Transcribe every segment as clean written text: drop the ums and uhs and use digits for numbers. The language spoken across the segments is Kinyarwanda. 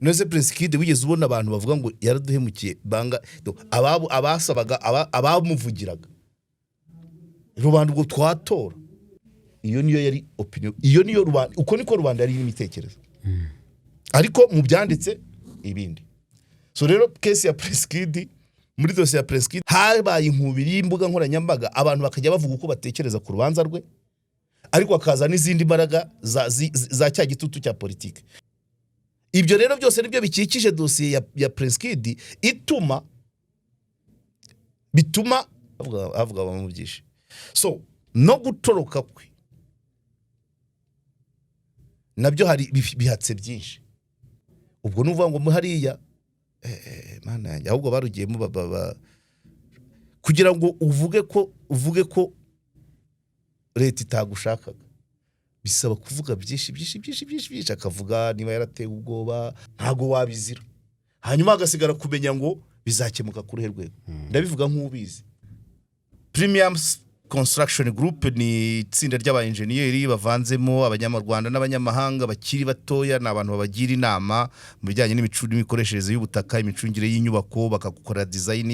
None Prince Kid, wigeze ubona abantu bavuga ngo yaraduhemukiye? Banga ababo, abasabaga, abamuvugiraga rubanda, ubwo twatora. Iyo niyo yari opinion, iyo niyo rubanda, uko niko rubanda yari imitekerereze, ariko mu byanditse ibindi. So rero case ya Prince Kid, muri dosiye ya Prince Kid habaye inkubiri y'imbuga nkoranyambaga, abantu bakajya bavuga uko batekereza ku rubanza rwe, ariko hakaza n'izindi mbaraga za cya gitutu cya politiki. Ibyo rero byose nibyo bikikije dosiye ya Prince Kid, bituma havuga mu byinshi. So no gutoroka kwe nabyo hari bihatse byinshi. Ubwo nuvuga ngo hariya, Mana yanjye, ahubwo barugiyemo kugira ngo uvuge ko leta itagushakaga, bisaba kuvuga byinshi, byinshi, byinshi, byinshi, byinshi. Akavuga niba yaratewe ubwoba, ntabwo wabizira. Hanyuma hagasigara kumenya ngo bizakemuka ku ruhe rwego. Ndabivuga nk'ubizi. Premium Construction Group ni itsinda ry'aba enjeniyeri bavanzemo abanyarwanda n'abanyamahanga bakiri batoya. Ni abantu babagira inama mu bijyanye n'imikoreshereze y'ubutaka, imicungire y'inyubako, bakagukorera design,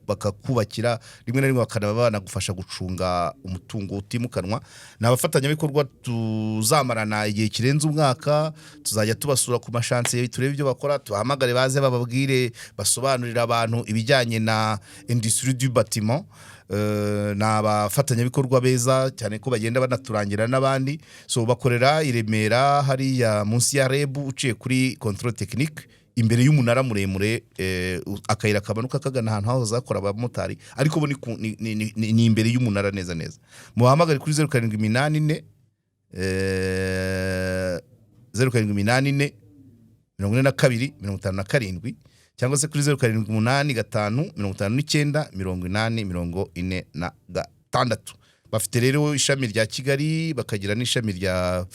bakakubakira, rimwe na rimwe bakanaba banagufasha gucunga umutungo utimukanwa. Ni abafatanyabikorwa tuzamarana igihe kirenze umwaka. Tuzajya tubasura ku ma chantier, turebe ibyo bakora, tubahamagare baze bababwire, basobanurire abantu ibijyanye na industrie du bâtiment. Ni abafatanyabikorwa beza cyane ko bagenda banaturangira n'abandi. So bakorera i Remera, hariya munsi ya REB, uciye kuri contrôle technique, imbere y'umunara muremure, akayira kamanuka kagana ahantu hahoze hakora abamotari, ariko bo ni, ku- ni, ni, ni, ni imbere y'umunara neza neza. Mubahamagare kuri 0784, 0784 42 57, cyangwa se kuri 0785 59 80 46. Bafite rero ishami rya Kigali, bakagira n'ishami rya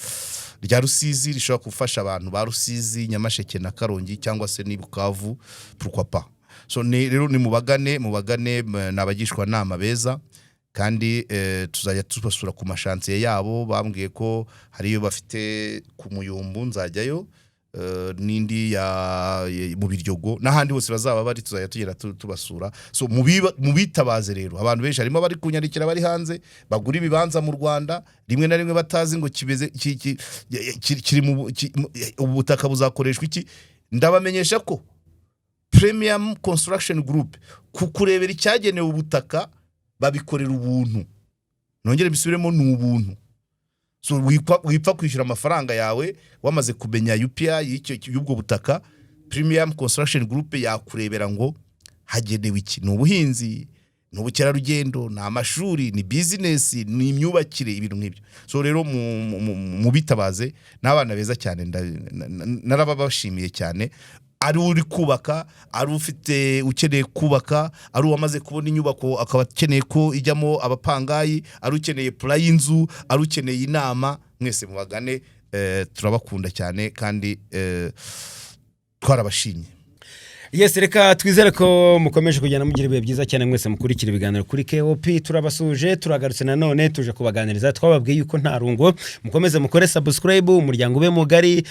Rusizi, rishobora gufasha abantu ba Rusizi, Nyamasheke na Karongi, cyangwa se ni Bukavu, pourquoi pas. So ni rero ni mubagane, mubagane, ni abagishwa nama beza. Kandi tuzajya tubasura ku ma chantier yabo. Bambwiye ko hariyo bafite ku Muyumbu, nzajyayo, n'indi ya mu Biryogo n'ahandi hose bazaba bari, tuzajya tugera tubasura. So mubitabaze rero. Abantu benshi harimo abari kunyandikira bari hanze, bagura ibibanza mu Rwanda, rimwe na rimwe batazi ngo kimeze kiri mu ubu butaka buzakoreshwa iki. Ndabamenyesha ko Premium Construction Group, kukurebera icyagenewe ubutaka, babikorera ubuntu. Nongere mbisubiremo, ni ubuntu. So wipfa kwishyura amafaranga yawe wamaze kumenya UPI y'ubwo butaka. Premium Construction Group yakurebera ngo hagenewe iki: ni ubuhinzi, ni ubukerarugendo, ni amashuri, ni business, ni imyubakire, ibintu nk'ibyo. So rero mubitabaze, ni abana beza cyane, narababashimiye cyane. Ari uri kubaka, ari ufite ukeneye kubaka, ari uwamaze kubona inyubako akaba akeneye ko ijyamo abapangayi, ari ukeneye plan y'inzu, ari ukeneye inama, mwese mubagane. Turabakunda cyane kandi twarabashimye. Yes, reka twizere ko mukomeje kugenda mugira ibihe byiza cyane mwese mukurikira ibiganiro kuri KOP. Turabasuje, turagarutse nanone, tuje kubaganiriza. Twababwiye yuko nta rungo. Mukomeze mukore subscribe, umuryango ube mugari.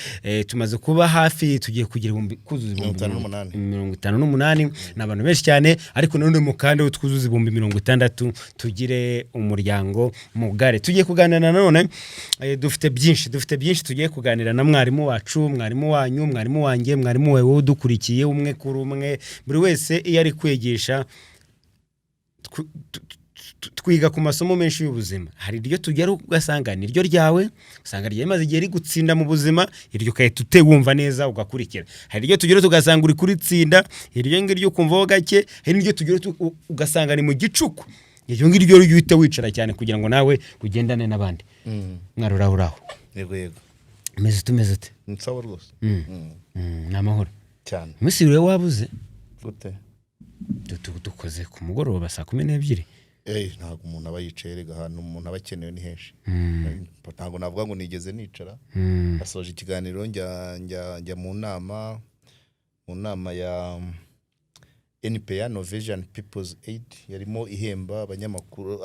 Tumaze kuba hafi, tugiye kugira ibihumbi, kuzuza ibihumbi 58. 58. Ni abantu benshi cyane, ariko nanone mukande twuzuze 60,000, tugire umuryango mugari. Tugiye kuganira nanone, dufite byinshi, dufite byinshi tugiye kuganira na mwarimu wacu, mwarimu wanyu, mwarimu wanjye, mwarimu wawe, wowe udukurikiye, umwe kuri umwe. Buri wese iyo ari kwigisha, twiga ku masomo menshi y'ubuzima. Hari iryo tugera ugasanga ni ryo ryawe, usanga ryamaze igihe rigutsinda mu buzima, iryo ugahita wumva neza ugakurikira. Hari iryo tugera tugasanga uri kuritsinda, iryo ngiryo ukumvaho gake. Hari n'iryo tugera ugasanga ni mu gicuku, iryo ngiryo ryo uhita wicara cyane kugira ngo nawe ugendane n'abandi. Mwari uraho, uraho? Yego. Umeze ute, umeze ute? Ni sawa rwose. Ni amahoro? Cyane. Umunsi wiriwe wabuze. Gute? Dukoze ku mugoroba saa 12. Ntabwo umuntu aba yicaye rega, ahantu umuntu aba akenewe ni henshi. Ntabwo navuga ngo nigeze nicara. Nasoje ikiganiro, njya mu nama ya NPA, Norwegian People's Aid, yarimo ihemba abanyamakuru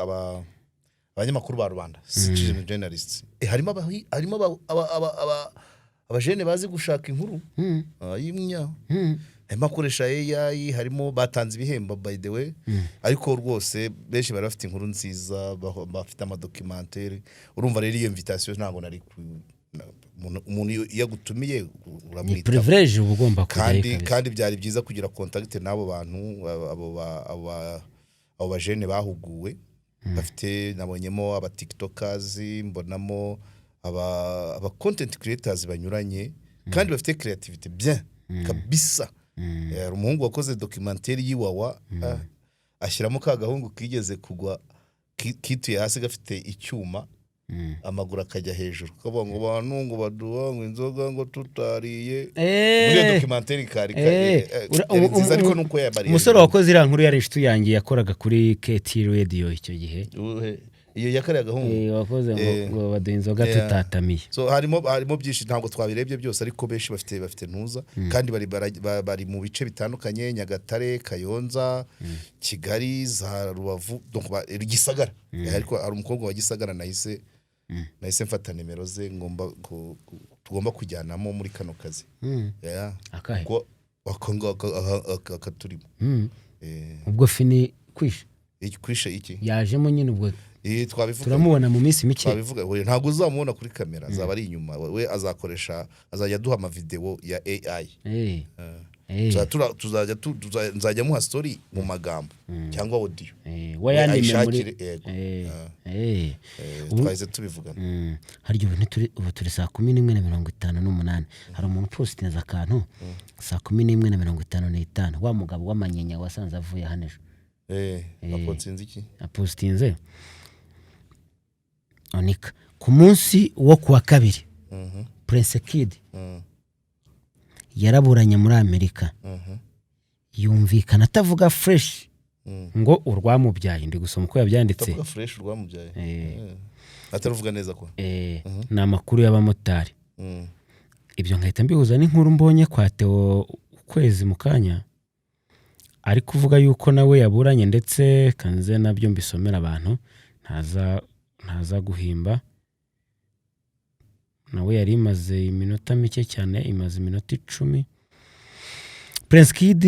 ba rubanda, citizen journalists. Harimo Abajene bazi gushaka inkuru. Ayimya. Harimo akoresha AI, harimo batanze ibihembo, by the way. Ariko rwose benshi bari bafite inkuru nziza, bafite amadocumentaire. Urumva rero, iyo invitation ntabwo nari umuntu iyo agutumiye Ni uramwitaba. privilege, uba ugomba kujyayo. Kandi Kabisa. kandi byari byiza kugira contact n'abo bantu, abo bajene bahuguwe bafite. Nabonyemo aba tiktokers, mbonamo aba content creators banyuranye kandi bafite creativity bien kabisa. Hari umuhungu wakoze documentaire y'iwawa, ashyiramo ka gahungu kigeze kugwa, kituye hasi gafite icyuma, amaguru akajya hejuru, kavuga ngo bantu ngo baduha ngo inzoga ngo tutariye. Muri iyo documentaire kari yari nziza, ariko nuko yabariye. Umusore wakoze iriya nkuru yari inshuti yanjye, yakoraga kuri KT Radio icyo gihe. Iyo yakariye agahungu. Wakoze ngo ngo baduha inzoga tutatamiye. So harimo byinshi, ntabwo twabirebye byose, ariko benshi bafite ntuza kandi bari mu bice bitandukanye: Nyagatare, Kayonza, Kigali, za Rubavu, donc Gisagara. Ariko hari umukobwa wa Gisagara nahise mfata nimero ze, ngomba tugomba kujyanamo muri kano kazi. Yeah. Akahe? Kuko ako ngako aka turimo. Ubwo fini kwishe. Kwishe iki? Yajemo nyine ubwo. Twabivuga. Turamubona mu minsi mike. Twabivuga. We ntabwo uzamubona kuri kamera, azaba ari inyuma. We azakoresha, azajya aduha amavideo ya AI. Tuzajya muha story mu magambo cyangwa audio. We yanime muri Ayishakire, yego. Twahise tubivugana. Harya ubu ntituri, ubu turi 11:58. Hari umuntu upositinze akantu 11:55, wa mugabo w'amanyinya wasanze avuye hano ejo. Apostinze iki? Apositinze onika ku munsi wo kuwa kabiri. Prince Kid yaraburanye muri Amerika, yumvikana atavuga fresh ngo urwamubyaye, ndi gusoma uko yabyanditse. Utavuga fresh urwamubyaye. Ataruvuga neza ko. Ni amakuru y'abamotari. Ibyo nkahita mbihuza n'inkuru mbonye kwa Theo Ukwezi mu kanya, ari kuvuga yuko nawe yaburanye, ndetse kanze nabyo mbisomera abantu, ntaza guhimba. Nawe yari imaze iminota mike cyane, imaze iminota 10. Prince Kid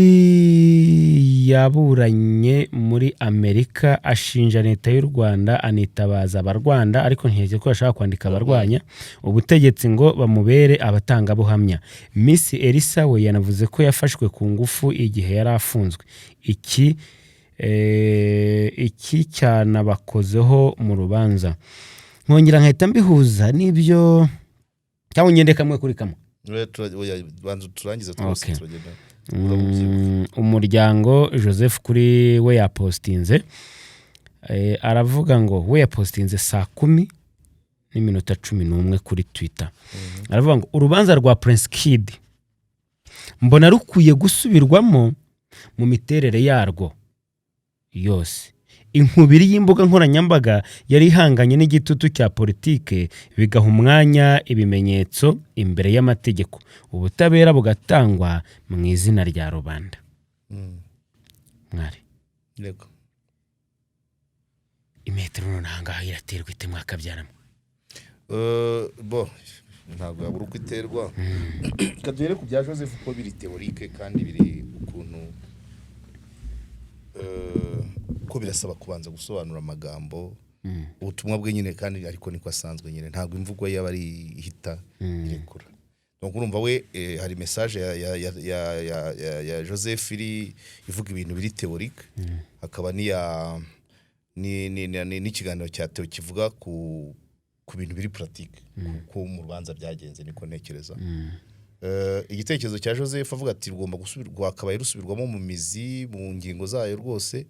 yaburanye muri Amerika ashinja leta y'u Rwanda, anitabaza abarwanda, ariko nkeke ko yashaka kwandika abarwanya ubutegetsi ngo bamubere abatangabuhamya. Miss Elsa we yanavuze ko yafashwe ku ngufu igihe yari afunzwe. Iki cyanabakozeho mu rubanza. Nkongera nkahita mbihuza n'ibyo, cyangwa ngende kamwe kuri kamwe? Oya, banza turangize twose. Okay. Turagenda. Umuryango Joseph kuri we yapostinze, aravuga ngo we yapostinze 10:11 kuri Twitter, aravuga ngo urubanza rwa Prince Kid mbona rukwiye gusubirwamo mu miterere yarwo yose. Inkubiri y'imbuga nkoranyambaga yari ihanganye n'igitutu cya politike, bigaha umwanya ibimenyetso imbere y'amategeko, ubutabera bugatangwa mu izina rya rubanda. Mwari Yego. imetero none ahangaha iraterwa ite mwakabyaramo? Bo ntabwo yabura uko iterwa. Reka duhere ku bya Joseph, uko biri théorique kandi biri ukuntu, ko birasaba kubanza gusobanura amagambo, ubutumwa bwe nyine. Kandi ariko niko asanzwe nyine, ntabwo imvugo ye aba ari ihita irekura. Donc urumva we, hari message ya Joseph iri ivuga ibintu biri théorique, hakaba n'iya n'ikiganiro cya Theo kivuga ku bintu biri pratique, kuko mu rubanza byagenze niko ntekereza. Igitekerezo cya Joseph avuga ati rugomba gusubirwa, rwakabaye rusubirwamo mu mizi, mu ngingo zayo rwose.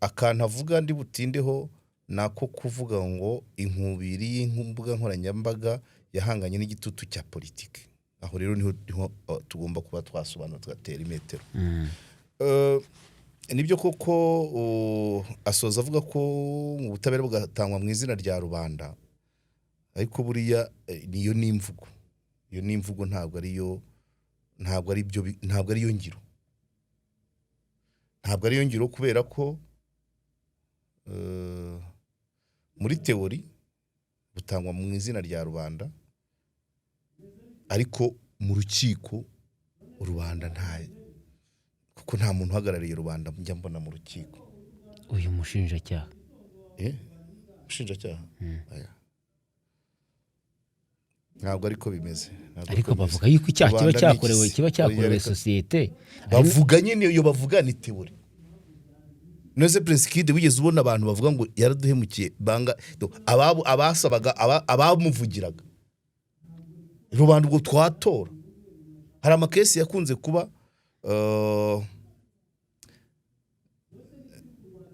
Akantu avuga ndi butindeho ni ako kuvuga ngo inkubiri y'imbuga nkoranyambaga yahanganye n'igitutu cya politiki. Aho rero niho tugomba kuba twasobanura, tugatera imetero. Nibyo koko, asoza avuga ko ubutabera bugatangwa mu izina rya rubanda, ariko buriya niyo ni imvugo, iyo ni imvugo, ntabwo ariyo, ntabwo ari byo, ntabwo ariyo ngiro, ntabwo ariyo ngiro, kubera ko muri théorie butangwa mu izina rya rubanda, ariko Ariko mu rukiko rubanda nta, kuko nta muntu uhagarariye rubanda njya mbona mu rukiko. Uyu mushinjacyaha? Eh, umushinjacyaha? Aya. Ntabwo ariko bimeze. Ntabwo Ariko ariko bimeze. bavuga yuko icyaha kiba Rubanda ni cyakorewe iki? kiba cyakorewe Oya, reka. sosiyete. Bavuga nyine, iyo bavuga ni théorie. None Prince Kid, wigeze ubona abantu bavuga ngo yaraduhemukiye? Banga ababo, abasabaga, abamuvugiraga rubanda, ubwo twatora. Hari ama case yakunze kuba,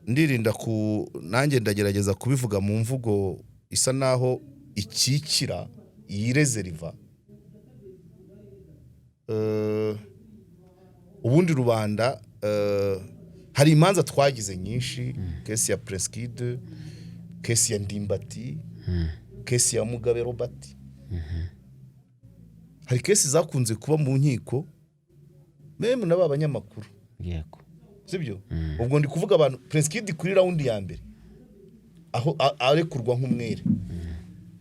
ndirinda ku nanjye ndagerageza kubivuga mu mvugo isa naho ikikira yirezeriva. Ubundi rubanda, hari imanza twagize nyinshi: case ya Prince Kid, case ya Ndimbati, case ya Mugabe Robert. Hari case zakunze kuba mu nkiko, même n'aba banyamakuru. Sibyo? Ubwo ndi kuvuga abantu, Prince Kid kuri round ya mbere aho arekurwa nk'umwere,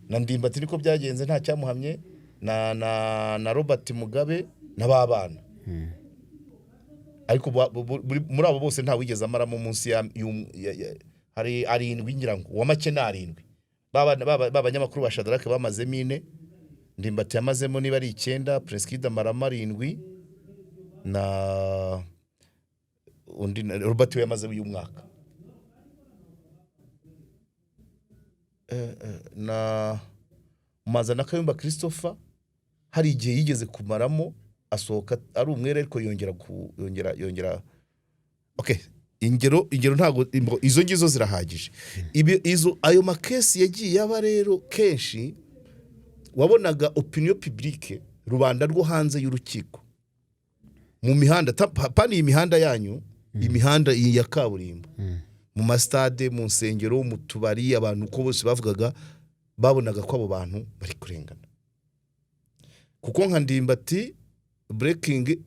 na Ndimbati niko byagenze, nta cyamuhamye, na Robert Mugabe na ba bana. Ariko muri abo bose nta wigeze amaramo munsi ya, hari arindwi, ngira ngo uwa make ni 7. Ba banyamakuru ba Shadarake bamazemo 4, Ndimbati yamazemo niba ari 9, Prince Kid amaramo 7, na undi na Robert we yamaze uyu mwaka. Na Maza na Kayumba Christopher hari igihe yigeze kumaramo, asohoka ari umwere, ariko yongera ku yongera yongera okay, ingero ntabwo izo ngizo zirahagije. Ibi izo ayo ma case yagiye aba rero, kenshi wabonaga opinion publique, rubanda rwo hanze y'urukiko, mu mihanda, pani iyi mihanda yanyu, imihanda iyi ya kaburimbo, mu masitade, mu nsengero, mu tubari, abantu uko bose bavugaga, babonaga ko abo bantu bari kurengana. Kuko nka Ndimbati breaking,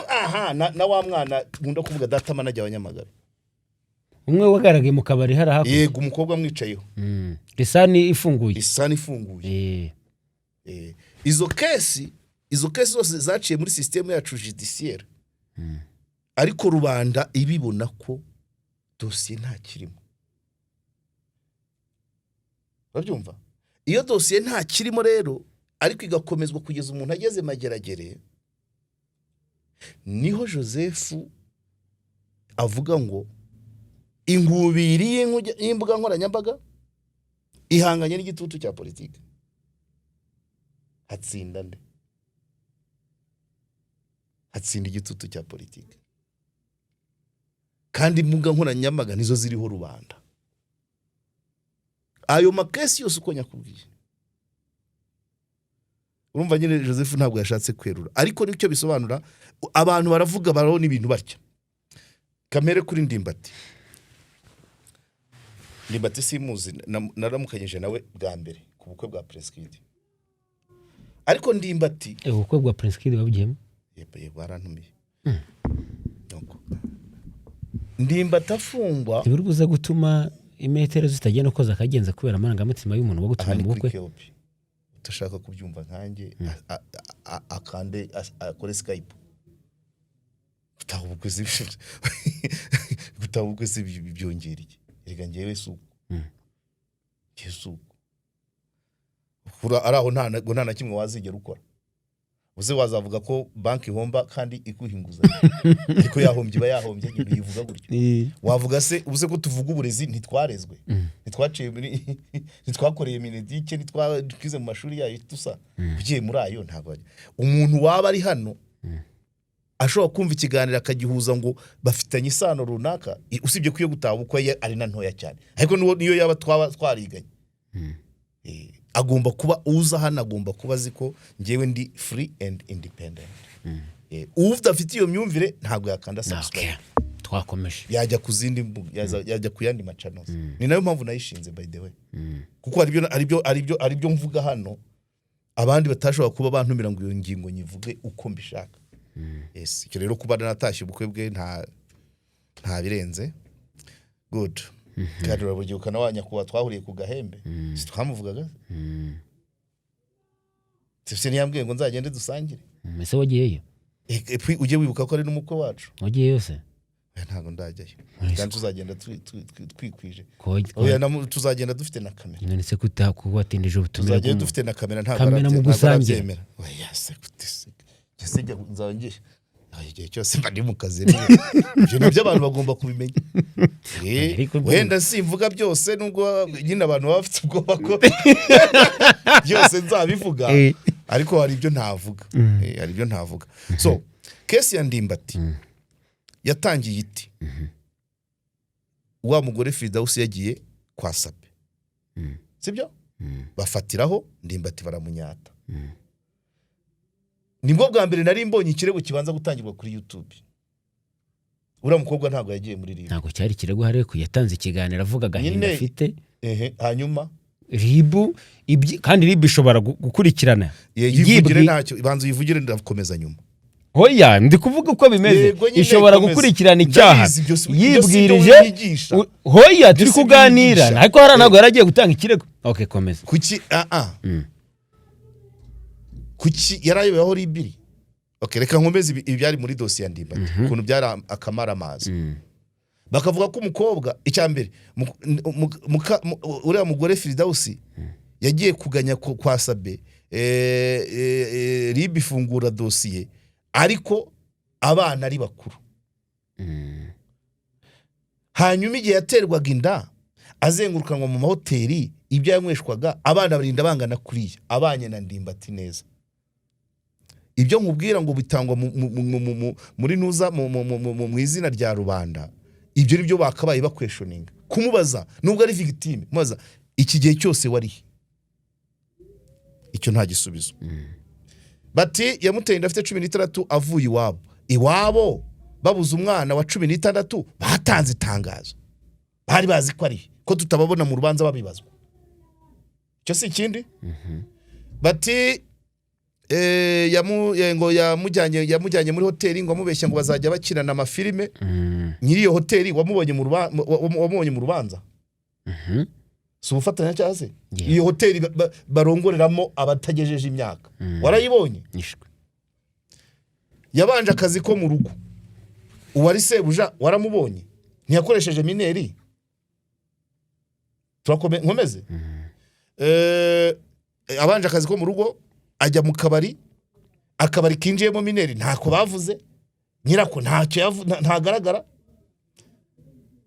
aha na wa mwana nkunda kuvuga, data manager wa Nyamagabe. Umwe wagaragaye mu kabari hari hakurya? Yego, umukobwa amwicayeho. Lisani ifunguye. Isani ifunguye. Izo case zose zaciye muri système yacu judiciaire, ariko rubanda ibibona ko dosiye nta kirimo. Urabyumva? Iyo dosiye nta kirimo rero, ariko igakomezwa kugeza umuntu ageze Mageragere, niho Joseph avuga ngo ingubiri y'imbuga nkoranyambaga ihanganye n'igitutu cya politiki. Hatsinda nde? Hatsinda igitutu cya politiki. Kandi imbuga nkoranyambaga nizo ziriho rubanda. Ayo ma case yose uko nyakubwiye, urumva nyine Joseph ntabwo yashatse kwerura, ariko nicyo bisobanura. Abantu baravuga, barabona ibintu batya. Kamere kuri Ndimbati. Ndimbati simuzi, naramukanyije nawe bwa mbere ku bukwe bwa Prince Kid, ariko Ndimbati Ubukwe bwa Prince Kid wabugiyemo? Yego, yego, barantumiye. Nuko Ndimbati afungwa. Ntibiri buze gutuma imetero zitagenda uko zakagenze kubera amarangamutima y'umuntu Aha wagutumiye ni mu kuri bukwe? Keopi. Utashaka kubyumva nkanjye, akande akore Skype. Gutaha ubukwe si gutaha ubukwe, si byongera iki? Erega njyewe si uko, njyewe si uko. Ari aho nta na kimwe wazigera ukora. Uze wazavuga ko banki ihomba kandi iguha inguzanyo, ariko yahombye, iba yahombye nyine, uyivuga gutyo. Wavuga se ubuze ko tuvuga uburezi? Ntitwarezwe, ntitwaciye muri, ntitwakoreye MINEDUC, ntitwize mu mashuri yayo dusa. Ugiye muri ayo, ntabwo umuntu waba ari hano ashobora kumva ikiganiro akagihuza ngo bafitanye isano runaka, usibye ko iyo gutaha ubukwe ye ari na ntoya cyane, ariko niyo yaba twaba twariganye. Agomba kuba uza hano agomba kuba azi ko ngewe ndi free and independent. Udafite iyo myumvire ntabwo yakanda subscribe. Okay. Twakomeje. Yajya ku zindi mbuga, yajya ku yandi ma channels. Ni nayo mpamvu nayishinze, by the way, kuko hari ibyo mvuga hano abandi batashobora kuba bantumira ngo iyo ngingo nyivuge uko mbishaka. Yes, icyo rero, kuba natashye ubukwe bwe nta birenze. Good. Kandi urabyibuka na wa nyakubahwa twahuriye ku Gahembe, si twamuvugaga? Se ntiyambwiye ngo nzagende dusangire? Ese wagiyeyo? Et puis ujye wibuka ko ari n'umukwe wacu. Wagiyeyo se? Oya, ntabwo ndajyayo. None se Kandi tuzagenda twikwije. Oya, tuzagenda dufite na kamera. None se kubatindije ubutumire Tuzagenda dufite na kamera, ntabwo Kamera mu ntabwo gusangira. arabyemera. Oya se, gute se? Njye se nzaba ngiye. Oya, igihe cyose mba ndi mu kazi rero. Ibyo nabyo abantu bagomba kubimenya. Ariko Wenda simvuga byose, nubwo nyine abantu baba bafite ubwoba ko byose nzabivuga, ariko hari ibyo ntavuga. Hari ibyo ntavuga. So case ya Ndimbati yatangiye iti: wa mugore Firidawusi yagiye kwa Sabe, sibyo? Bafatiraho Ndimbati, baramunyata. Nibwo bwa mbere nari mbonye ikirego kibanza gutangirwa kuri YouTube. Uriya mukobwa ntabwo yagiye muri RIB. Ntabwo cyari ikirego, hariya yatanze ikiganiro avuga agahinda Nyine. afite. Ehe, hanyuma? RIB kandi RIB ishobora gukurikirana Yivugire, ntacyo, banza uyivugire, ndakomeza nyuma. Oya, ndi kuvuga uko bimeze. Yego nyine, Ishobora komeza. gukurikirana icyaha Ndabizi, ibyo si ibyo yibwirije. wigisha. Hoya, turi si ibyo kuganira. wigisha. Ariko hariya ntabwo yari agiye gutanga ikirego. Okay, komeza. Kuki kuki yari ayobewe aho RIB iri? Okay, reka nkomeze ibyari muri dosiye ya Ndimbati, ukuntu byari akamaramaza. Bakavuga ko umukobwa, icya mbere, uriya mugore Firidawusi yagiye kuganya kwa Sabe, RIB ifungura dosiye ariko abana ari bakuru. Hanyuma igihe yaterwaga inda, azengurukanwa mu mahoteli, ibyo yanyweshwaga, abana barinda bangana kuriya, abanye na Ndimbati neza. Ibyo nkubwira ngo bitangwa muri ntuza mu izina rya rubanda, ibyo ni byo bakabaye baquestioninga, kumubaza nubwo ari victime, mubaza iki gihe cyose warihe? Icyo nta gisubizo. Bati yamuteye inda afite 16, avuye iwabo. Iwabo babuze umwana wa 16, batanze itangazo? Bari bazi ko ari ko tutababona mu rubanza babibazwa? Icyo si ikindi. Bati ngo yamujyanye muri hoteli, ngo amubeshya ngo bazajya bakinana amafilime. Nyiri iyo hoteli wamubonye mu rubanza? Si ubufatanyacyaha se? Yeah. Iyo hoteli barongoreramo abatagejeje imyaka, warayibonye? Nishwe. Yabanje akazi ko mu rugo, uwari sebuja waramubonye? Ntiyakoresheje mineur? Nkomeze. Abanje akazi ko mu rugo, ajya mu kabari, akabari kinjiyemo mineur, ntako bavuze, nyirako ntacyo ntagaragara.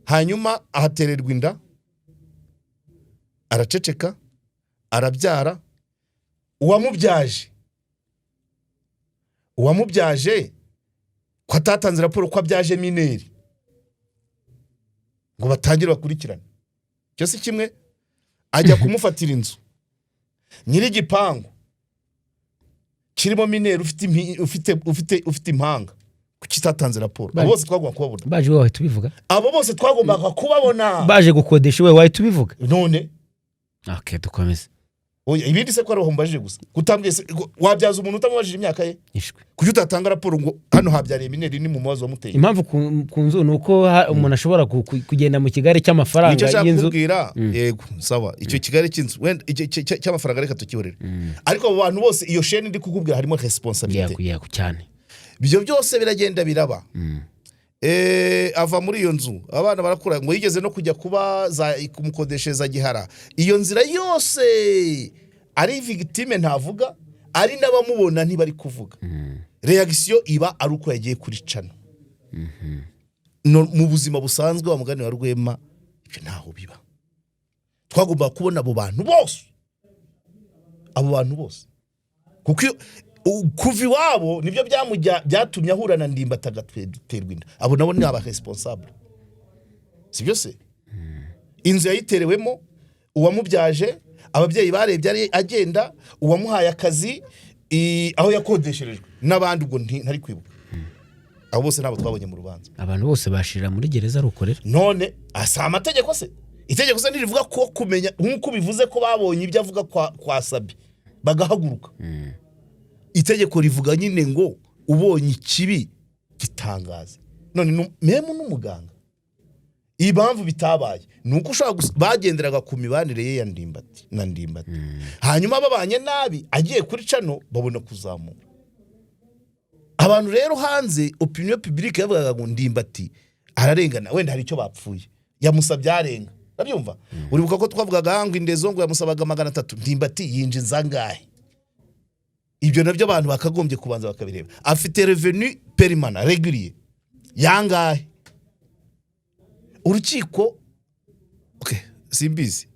Hanyuma ahatererwa inda, araceceka, arabyara. Uwamubyaje ko atatanze raporo ko abyaje mineur, ngo batangire bakurikirane? Icyo si kimwe. Ajya kumufatira inzu, nyir'igipangu kirimo mineur ufite ufite impanga, kuki itatanze raporo? Abo bose twagomba kubabona. Baje iwe wahita ubivuga? Abo bose twagombaga kubabona. Baje gukodesha iwe wahita ubivuga? None? Okay, dukomeze. Oya, ibindi se ko ari mubajije gusa, kutambwiye se wabyaza umuntu utamubajije imyaka ye? Nishwe. Kuki utatanga raporo ngo hano habyariye mineur, ni mu mubazo wamuteye? Impamvu ku nzu ni uko umuntu ashobora kugenda mu kigare cy'amafaranga Nicyo nshaka y'inzu. kukubwira. Yego, sawa, icyo kigare cy'inzu wenda icyo cy'amafaranga reka tukihorere, ariko abo bantu bose, iyo chaîne ndi kukubwira, harimo responsabilité. Yego, cyane. Ibyo byose biragenda biraba. Ava muri iyo nzu, abana barakura, ngo yigeze no kujya kuba za kumukodeshereza Gihara. Iyo nzira yose ari victime ntavuga, ari n'abamubona ntibari kuvuga. Réaction iba ari uko yagiye kuri channel. No, mu buzima busanzwe, wa mugani wa Rwema, ibyo ntaho biba. Twagomba kubona abo bantu bose, abo bantu bose, kuko kuva iwabo nibyo byatumye ahura na Ndimbati agaterwa inda. Abo nabo ni aba responsable, sibyo se? Inzu yayiterewemo, uwamubyaje, ababyeyi barebye ari agenda, uwamuhaye akazi, aho yakodesherejwe n'abandi, ubwo ntari kwibuka. Abo bose ntabwo twabonye mu rubanza. Abantu bose bashirira muri gereza rukorera. None asa amategeko se? Itegeko se ntirivuga ko kumenya nk'uko bivuze ko babonye ibyo avuga kwa Sabi bagahaguruka? Itegeko rivuga nyine ngo ubonye ikibi gitangaze. None même n'umuganga Impamvu bitabaye ni uko ushobora bagenderaga ku mibanire ye ya Ndimbati na Ndimbati, hanyuma babanye nabi, agiye kuri channel babona kuzamura abantu. Rero hanze opinion publique yavugaga ngo Ndimbati ararengana, wenda hari icyo bapfuye, yamusabye arenga. Urabyumva? Uribuka ko twavugaga ngo indezo ngo yamusabaga 300, Ndimbati yinjiza angahe? Ibyo nabyo abantu bakagombye kubanza bakabireba. Afite revenu permanent régulier yangahe? Urukiko, okay, simbizi.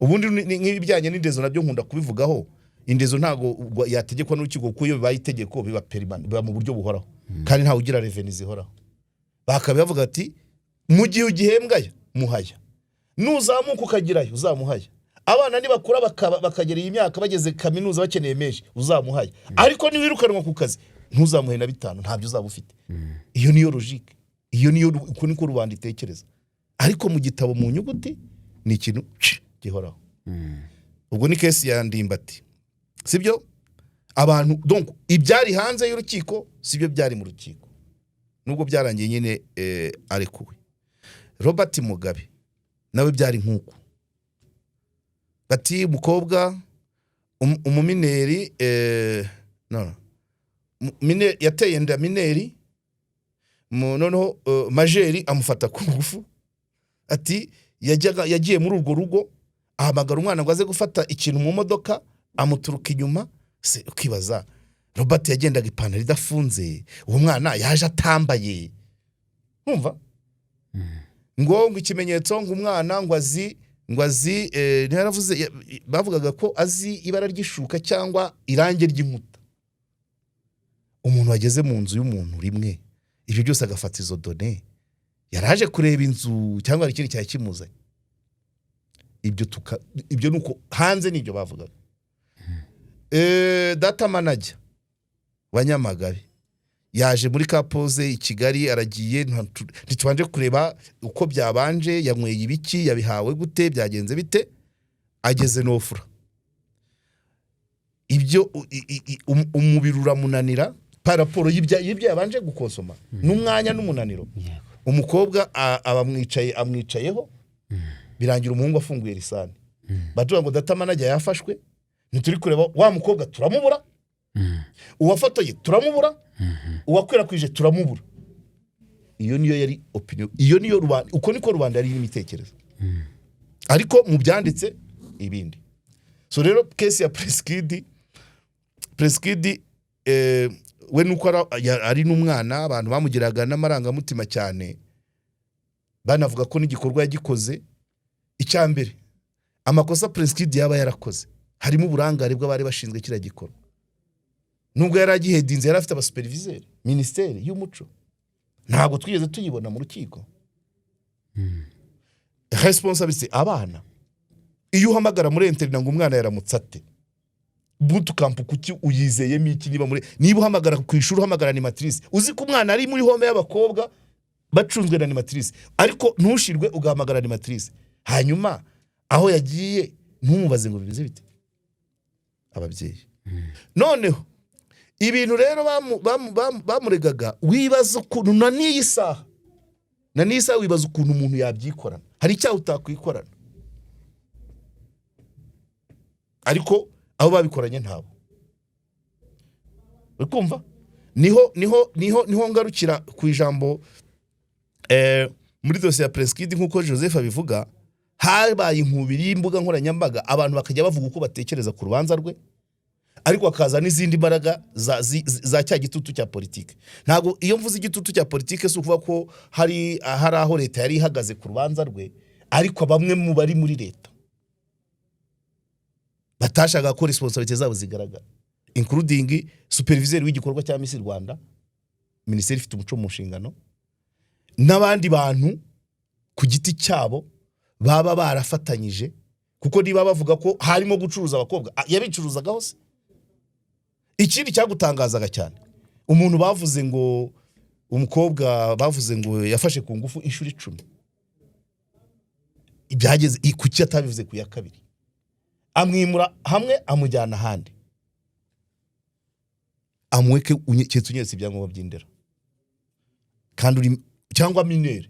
Ubundi nk'ibijyanye n'indezo nabyo nkunda kubivugaho. Indezo ntabwo ubwo yategekwa n'urukiko, kuko iyo bibaye itegeko biba permanent, biba mu buryo buhoraho, kandi ntawe ugira revenu zihoraho. Bakaba bavuga ati: "Mu gihe ugihembwayo muhaya, nuzamuka ukagerayo uzamuhaya, abana nibakura bakagera iyi myaka, bageze kaminuza, bakeneye menshi uzamuhaya, ariko niwirukanwa ku kazi ntuzamuhe na 5, ntabyo uzaba ufite." Iyo niyo logique, iyo niyo, uko niko rubanda itekereza. Ariko mu gitabo, mu nyuguti, ni ikintu gihoraho. Ubwo ni case ya Ndimbati, sibyo? Abantu, donc ibyari hanze y'urukiko sibyo byari mu rukiko, nubwo byarangiye nyine arekuwe. Robert Mugabe nawe byari nk'uko. Bati umukobwa umumineur, no, no. Yateye inda mineur, noneho majeur amufata ku ngufu. Ati yajyaga, yagiye muri urwo rugo, ahamagara umwana ngo aze gufata ikintu mu modoka, amuturuka inyuma. Se ukibaza, Robert yagendaga ipantaro idafunze, uwo mwana yaje atambaye. Nkumva ngo ikimenyetso, ngo umwana ngo azi ntiyaravuze, bavugaga ko azi ibara ry'ishuka cyangwa irangi ry'inkuta. Umuntu wageze mu nzu y'umuntu rimwe, ibyo byose agafata izo données, yaraje kureba inzu cyangwa hari ikindi cyari kimuzanye? Ibyo ni uko hanze nibyo bavugaga. Data manager wa Nyamagabe yaje muri kapoze i Kigali, aragiye, ntitubanje kureba uko byabanje, yanyweye ibiki, yabihawe gute, byagenze bite, ageze nofura ibyo umubiri uramunanira par rapport y'ibyo yabanje gukonsoma n'umwanya n'umunaniro. Umukobwa aba amwicaye, amwicayeho, birangira umuhungu afunguye lisani. Batuvuga ngo data manager yafashwe, ntituri kureba wa mukobwa, turamubura, uwafotoye turamubura, uwakwirakwije turamubura. Iyo niyo yari opinion, iyo niyo rubanda, uko niko rubanda yari imitekerereze, ariko mu byanditse ibindi. So rero case ya Prince Kid, Prince Kid we nuko ari n'umwana, abantu bamugiraga n'amarangamutima cyane, banavuga ko n'igikorwa yagikoze. Icya mbere, amakosa Prince Kid yaba yarakoze harimo uburangare bw'abari bashinzwe kiriya gikorwa. Nubwo yari agihedinze, yari afite abasuperviseur. Minisiteri y'umuco ntabwo twigeze tuyibona mu rukiko. Responsabilité, abana, iyo uhamagara muri internat ngo umwana yaramutse ate, bootcamp kuki uyizeyemo iki? Niba uhamagara ku ishuri, uhamagara animatrice, uzi ko umwana ari muri home y'abakobwa bacunzwe na animatrice, ariko ntushirwe ugahamagara animatrice, hanyuma aho yagiye ntumubaze ngo bimeze bite? Ababyeyi noneho ibintu rero bamuregaga, wibaza ukuntu na n'iyi saha wibaza ukuntu umuntu yabyikorana. Hari icyaha utakwikorana, ariko abo babikoranye ntabo uri kumva. Niho ngarukira ku ijambo muri dosiye ya Prince Kid. Nk'uko Joseph abivuga, habaye inkubiri y'imbuga nkoranyambaga, abantu bakajya bavuga uko batekereza ku rubanza rwe, ariko hakaza n'izindi mbaraga za cya gitutu cya politike. Ntabwo iyo mvuze igitutu cya politike si ukuvuga ko hari aho leta yari ihagaze ku rubanza rwe, ariko bamwe mu bari muri leta batashakaga ko responsabilité zabo zigaragara, including superviseur w'igikorwa cya Miss Rwanda, minisiteri ifite umuco mu nshingano, n'abandi bantu ku giti cyabo baba barafatanyije. Kuko niba bavuga ko harimo gucuruza abakobwa, yabicuruzaga hose. Ikindi cyagutangazaga cyane, umuntu bavuze ngo, umukobwa bavuze ngo yafashe ku ngufu inshuro 10, ibyageze kuki atabivuze ku ya kabiri? Amwimura hamwe, amujyana ahandi, amweke keretse unyeretse ibyangombwa by'indera kandi uri cyangwa mineur.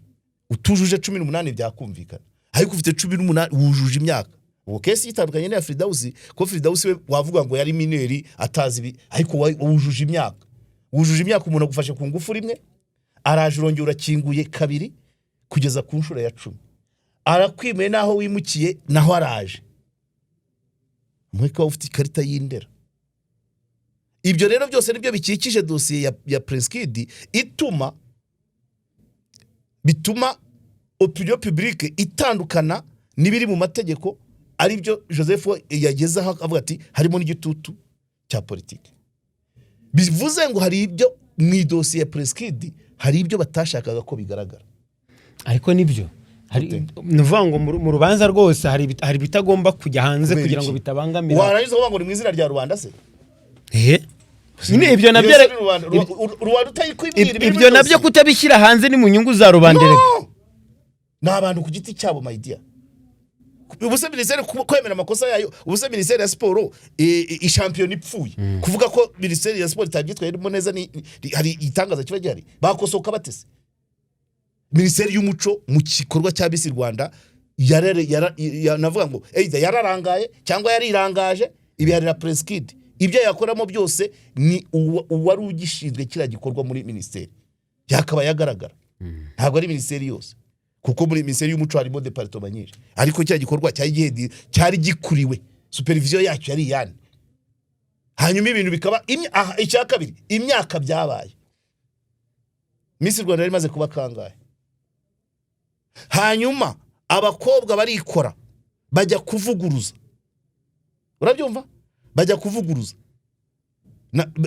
Utujuje 18 byakumvikana, ariko ufite 18, wujuje imyaka. Ubwo case itandukanye n'iya Firidawusi, kuko Firidawusi we wavuga ngo yari mineur atazi ibi, ariko wujuje imyaka. Wujuje imyaka, umuntu agufashe ku ngufu rimwe, araje urongera urakinguye kabiri, kugeza ku nshuro ya 10 arakwimuye, n'aho wimukiye naho araje mweka ufite ikarita y'indera. Ibyo rero byose nibyo bikikije dosiye ya Prince Kid, bituma opinion publique itandukana n'ibiri mu mategeko, aribyo Joseph yagezeho avuga ati harimo n'igitutu cya politiki. Bivuze ngo hari ibyo mu idosiye ya Prince Kid, hari ibyo batashakaga ko bigaragara. Ariko nibyo, ni ukuvuga ngo mu rubanza rwose hari ibitagomba kujya hanze Kubera kugira ngo iki? bitabangamira. Warangiza uvuga ngo ni mu izina rya rubanda se? Eh? Nyine ibyo nabyo Iyo se ni rubanda, rubanda utayikwibwira ibiri muri ibyo nabyo dosiye. Kutabishyira hanze ni mu nyungu za rubanda erega. No! Ni abantu ku giti cyabo, my dear. Ubuse minisiteri kwemera amakosa yayo, ubuse minisiteri ya siporo, ishampiyona ipfuye, kuvuga ko minisiteri ya siporo itabyitwayemo neza, hari igitangaza kiba gihari? Bakosoka batese? Minisiteri y'umuco mu gikorwa cya Miss Rwanda navuga ngo either yararangaye cyangwa yarirangaje, ibiharira Prince Kid. Ibyo yakoramo byose ni uwari ugishinzwe kiriya gikorwa muri minisiteri yakabaye agaragara. Ntabwo ari minisiteri yose, kuko muri minisiteri y'umuco harimo département nyinshi, ariko cya gikorwa cyari cyari gikuriwe, supervision yacyo yari iyande? Hanyuma ibintu bikaba aha, icya kabiri, imyaka byabaye, Miss Rwanda yari imaze kuba kangahe? Hanyuma abakobwa barikora, bajya kuvuguruza, urabyumva, bajya kuvuguruza,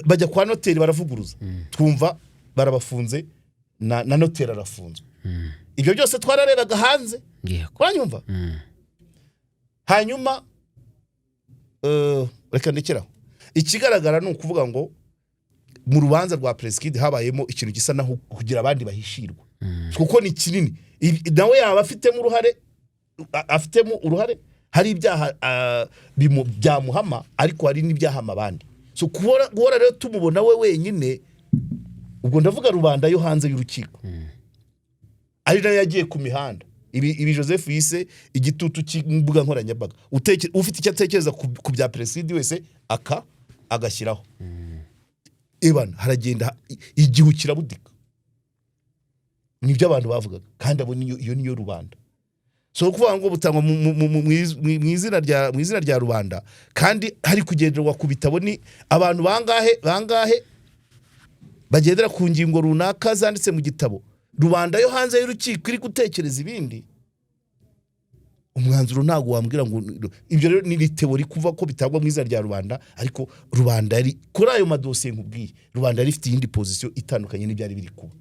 bajya kwa noteri baravuguruza, twumva barabafunze, na noteri arafunzwe. Ibyo byose twararebaga hanze. Uranyumva? Hanyuma reka ndekeraho. Ikigaragara ni ukuvuga ngo mu rubanza rwa Prince Kid habayemo ikintu gisa naho kugira abandi bahishirwa, kuko ni kinini. Nawe yaba afitemo uruhare, afitemo uruhare, hari ibyaha byamuhama, ariko hari n'ibyahama abandi. So guhora rero tumubona we wenyine, ubwo ndavuga rubanda yo hanze y'urukiko, ari nayo yagiye ku mihanda, ibi Joseph yise igitutu cy'imbuga nkoranyambaga. Ufite icyo atekereza ku bya Perezida wese agashyiraho ebana, haragenda igihu kirabudika. Nibyo abantu bavugaga, kandi abo niyo, iyo niyo rubanda. So kuvuga ngo butangwa mu izina rya rubanda, kandi hari kugenderwa ku bitabo, ni abantu bangahe bangahe bagendera ku ngingo runaka zanditse mu gitabo? Rubanda yo hanze y'urukiko iri gutekereza ibindi. Umwanzuro ntabwo wambwira ngo ibyo rero ni théorie kuva ko bitangwa mu izina rya rubanda, ariko rubanda yari kuri ayo madosiye nkubwiye, rubanda yari ifite iyindi position itandukanye n'ibyari biri kuba.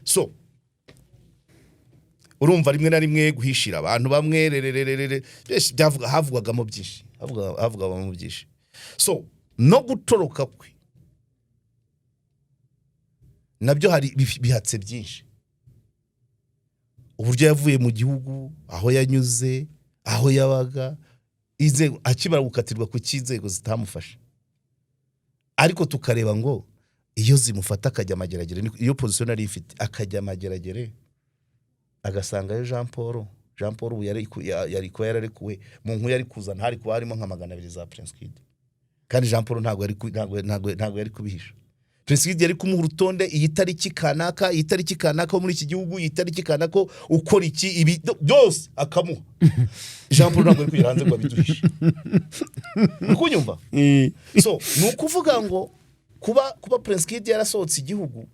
So urumva rimwe na rimwe guhishira abantu bamwe rerererere byinshi havugwagamo byinshi, havugwagamo byinshi. So no gutoroka kwe nabyo hari bihatse byinshi, uburyo yavuye mu gihugu, aho yanyuze, aho yabaga, inzego akimara gukatirwa, ku cy'inzego zitamufashe. Ariko tukareba ngo iyo zimufata akajya amageragere, iyo position nari ifite, akajya amageragere agasangayo Jean Paul. Jean Paul ubu yari kuba yararekuwe, mu nkuru yari kuzana hari kuba harimo nka 200 za Prince Kid, kandi Jean Paul ntabwo yari ku- ntabwo ntabwo ntabwo yari kubihisha. Prince Kid yari kumuha urutonde: iyi tariki kanaka, iyi tariki kanaka wo muri iki gihugu, iyi tariki kanaka ukora iki, ibi byose akamuha. Jean Paul ntabwo yari kugera hanze ngo abiduhishe. Uri kunyumva? So ni ukuvuga ngo kuba Prince Kid yarasohotse igihugu,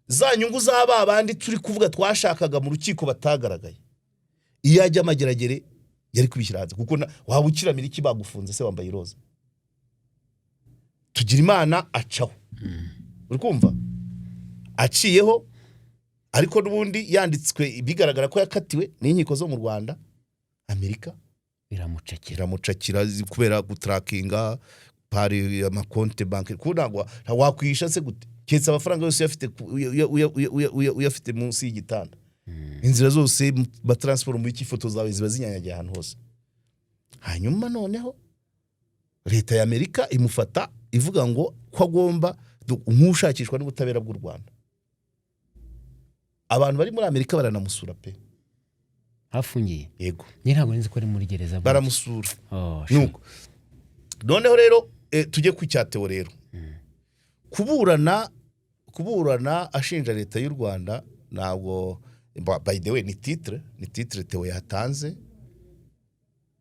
za nyungu za ba bandi turi kuvuga twashakaga mu rukiko batagaragaye, iyo ajya amageragere yari kubishyira hanze, kuko waba ukiramira iki bagufunze se wambaye iroza? Tugira Imana acaho, uri kumva, aciyeho, ariko n'ubundi yanditswe bigaragara ko yakatiwe n'inkiko zo mu Rwanda, Amerika biramucakira. Iramucakira kubera gutarakinga pari amakonte banki, kuko ntabwo wakwihisha se gute, keretse amafaranga yose uyafite uyafite munsi y'igitanda. Inzira zose bataransiporo muri iki, ifoto zawe ziba zinyanyagiye ahantu hose. Hanyuma noneho leta ya Amerika imufata ivuga ngo ko agomba nk'ushakishwa n'ubutabera bw'u Rwanda. Abantu bari muri Amerika baranamusura pe. Hafungiye? Yego. Njye ntabwo nzi ko ari muri gereza. Baramusura. Oh. Nuko noneho rero tujye ku cya Theo rero. Kuburana ashinja leta y'u Rwanda, ntabwo, by the way, ni titre Theo yatanze,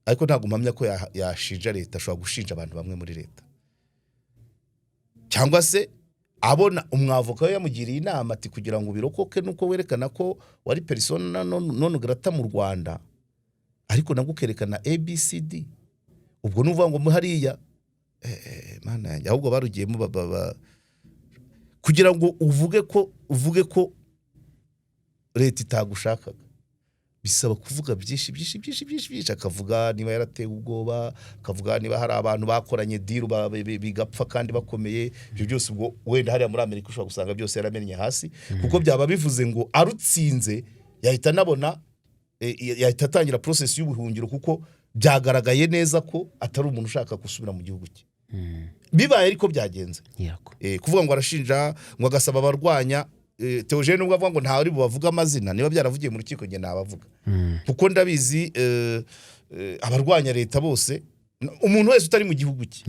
ariko ntabwo mpamya ko yashinja leta. Ashobora gushinja abantu bamwe muri leta, cyangwa se abona umwavoka we yamugiriye inama ati: "Kugira ngo ubirokoke nuko werekana ko wari persona non grata mu Rwanda, ariko nabwo ukerekana ABCD." Ubwo ni ukuvuga ngo mo hariya, Mana yanjye, ahubwo barugiyemo kugira ngo uvuge ko leta itagushakaga bisaba kuvuga byinshi byinshi byinshi byinshi byinshi. Akavuga niba yaratewe ubwoba, akavuga niba hari abantu bakoranye deal bigapfa kandi bakomeye. Ibyo byose ubwo wenda hariya muri Amerika ushobora gusanga byose yaramennye hasi, kuko byaba bivuze ngo arutsinze yahita anabona, yahita atangira process y'ubuhungiro, kuko byagaragaye neza ko atari umuntu ushaka gusubira mu gihugu cye, bibaye ariko byagenze. Kuvuga ngo arashinja, ngo agasaba abarwanya Theogene, nubwo avuga ngo ntawe ari bubavuge amazina, niba byaravugiye mu rukiko njye nabavuga, kuko ndabizi, abarwanya leta bose, umuntu wese utari mu gihugu cye,